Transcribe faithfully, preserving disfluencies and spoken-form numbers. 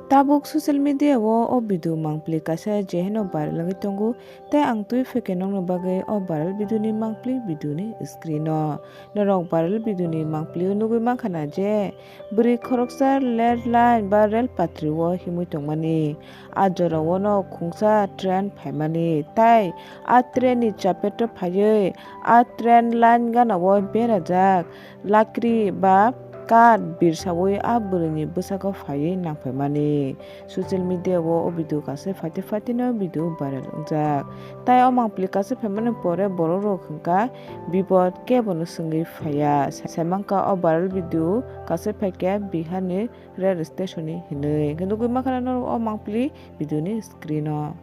Tabuk social media o o video mangpili kaisa je heno viral wngwi tongo, tei ang twi phaikhe nokni bagwi o viral video ni mangpili video ni screen o. Norok viral video ni mangpili o nugwi mankha na je bwrwi khoroksa rail line ba rail patri o himwi tongmani. A jora o no khungsa train phaimani, tei a train ni chapet o phaiwi a train line gana o berajak lakri ba kath birsawi a bwrwini bwsako phaiwi nangphaimani. Social media o o video kaisa phaite phaite no video viral wngjak. Tai o mangpili kaisa phaimani pore borok rok hwnkha bipod kebono swngwi phaiya. Saimankha o viral video kaisa phaikha Bihar ni rail station ni hinwi. Hwnkhe nugwi mankha norok o mangpili video ni screen o.